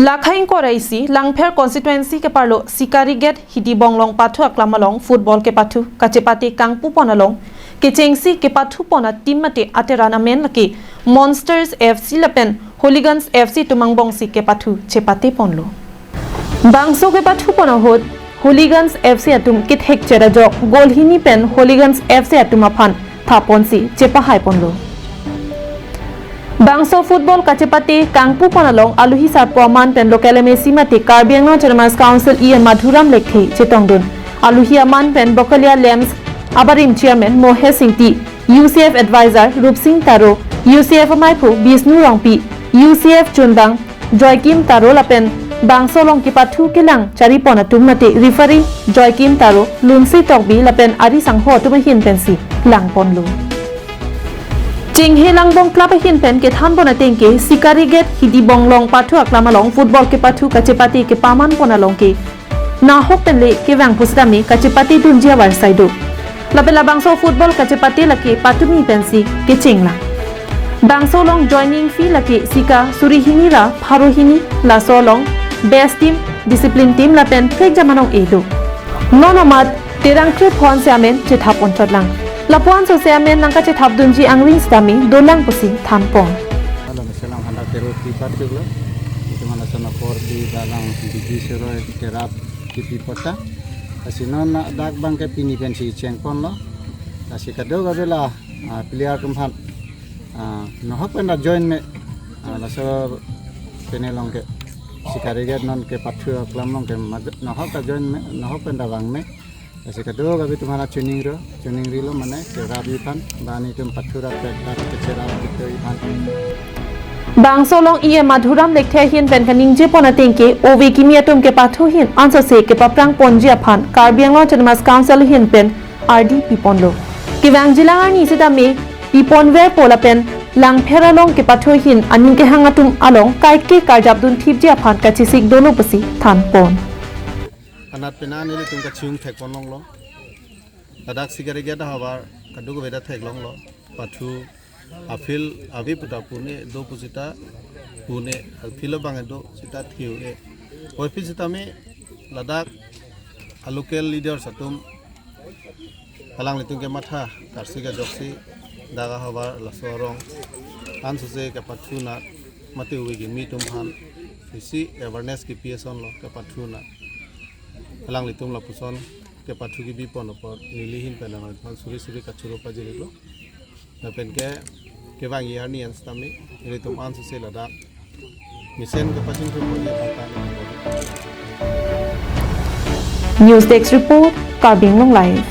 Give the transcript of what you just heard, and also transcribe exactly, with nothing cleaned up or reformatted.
Lakhaing koraisi Langpher constituency keparlo Sikarigat Hidibonglong pathu aklam along football kepathu kachepate kangpupon along kechengsi kepathupon a-team mate ateran amen lake Monsters F C lapen Hooligans F C atum angbongsi kepathu chepateponlo. Bangso kepathupon ahut Hooligans F C atum kethek cherajok goal hini pen Hooligans F C atum aphan thaponsi chepahaiponlo. Bangso football kachepate kangpupon along aluhi sarpo aman pen local M A C mate Karbi Anglong Autonomous Council E M Madhuram Lekthe chetongdun. Aluhi aman pen Bokolia Lamps abarim chairman Mohesh Ingti, U C F advisor Rupsing Taro, U C F amaiphu Bishnu Rongpi, U C F chunbang Joykim Taro lapen bangso along kepathu kelang charipon atum mate referee Joykim Taro, Lunsi Tokbi lapen ari sangho atum ahin pensi langponlo. Chinghe Langbong Club ahin pen kethanpon ateng ke Sikarigat Hidibonglong pathu aklam along football kepathu kachepate kepamanpon along ke nahok pen le kevang pusitame kachepatedunji avarsai do. Lapen labangso football kachepate lake patumi pensi kechenglang. Bangso along joining fee lake sika suri hini ra pharo hini, laso along best team, discipline team lapen phek jamanong e do. Non amat terang krip hon se amen chethap onchotlang. Lapuan so se amen nangkachethapdunji angring sitame dolang pusi thanpon. Halo, meselang handa teru tipat chuklo. Itu mana sana porti dalang bigi seroi terap kipi pota. Lasi non ladak abang ke pini pensi chengponlo. Lasi kadokave la, ah, player atum aphan, ah, nahok pen ta join me. Ah, laso pene along ke Sikarigat non kepathu aklam along ke maj-, nahok ta join me, nahok pen ta vang me. Lasi kadokave atum aphan choningri, choningrilo mane cherapji aphan, bani atum pathu ra pek ta kecherap bito aphan. Bangso along E M Madhuram Lekthe ahin pen kaningjepon ateng ke ove kimi atum kepathu ahin ansose kepaprangponji aphan Karbi Anglong Autonomous Council ahin pen ardi piponlo. Kevangjilang arni sitame piponverpo lapen Langpher along kepathu ahin aning kehang atum along kaike karjapdun thipji aphan kachesik dolo pusi thanpon. Anat pena nelitum kachung thekpon longlo. Ladak Sikarigat ahavar kadokave ta theklonglo. Pathu a-field ave puta pune do pusita pune, a-field abang do sita thiu e. Oi pi sitame ladak a-local leaders atum alanglitum kematha karsik ajoksi dak ahavar laso arong ansose kepathu nat mate ove kimi atum aphan isi awareness kipi asonlo kepathu nat. Alanglitum lapuson kepathu kibipon apot neli ahin pen alanglitum aphan suri suri kachoro pajirlo. Lapen ke kevangji arni an sitame nelitum ansose ladak mesen kepachingthurponji aphan ta. News Desk Report, Karbi Anglong Live.